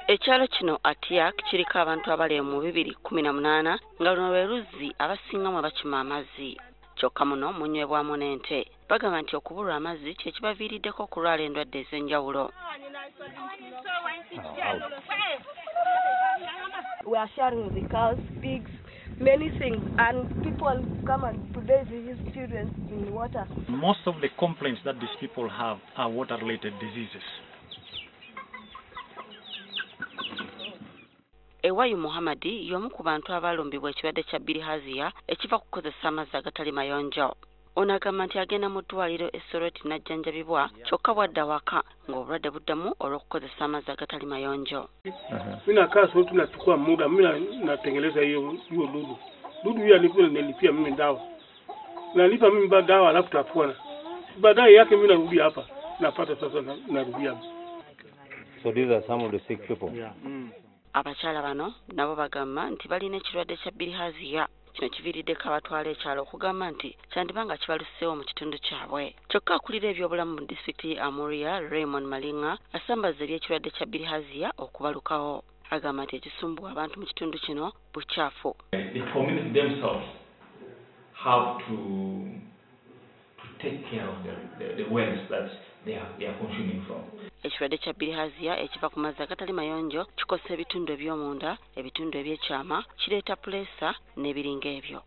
Ekyalo kino Atiak kiriko abantu abali mu 218 nga luno lwe luzzi abasinga mwe bakima amazzi. Kyokka muno munywebwamu n'ente. Bagamba nti okubulwa amazzi kye kibaviiriddeko okulwala endwadde ez'enjawulo. We are sharing with the cows, pigs, many things, and people come and bathe his children in water. Most of the complaints that these people have are water-related diseases. Ewayu Muhammadi y'omu ku bantu abalumbibwa ekirwadde kya bilharzia ekiva ku kukozesa amazzi agatali mayonjo. Ono agamba nti agenda mu ddwaliro e Soroti n'ajjanjabibwa kyokka bw'adda waka ng'obulwadde buddamu olw'okukozesa amazzi agatali mayonjo. Mimi nakaa Soroti nachukua muda, mimi natengeneza hiyo dudu. Dudu hiyo alikuwa inanilipia mimi dawa. Nalipa mimi dawa alafu tapona. Baadaye yake mimi narudi hapa, napata sasa narudia. So these are some of the sick people. Yeah. Abakyala bano nabo bagamba nti balina ekirwadde kya bilharzia. Kino kiviiriddeko abatwala ekyalo okugamba nti kyandiba nga kibaluseewo mu kitundu kyabwe. Kyokka akulira ebyobulamu mu disitulikiti ye Amuria, Raymond Malinga, asambaza eby'ekirwadde kya bilharzia okubalukawo. Agamba nti ekisumbuwa abantu mu kitundu kino bukyafu. The community themselves have to take care of the wells that they are consuming from. Ekirwadde kya bilharzia ekiva ku mazzi agatali mayonjo kikosa ebitundu eby'omunda, ebitundu eby'ekyama, kireeta puleesa n'ebiringa ebyo.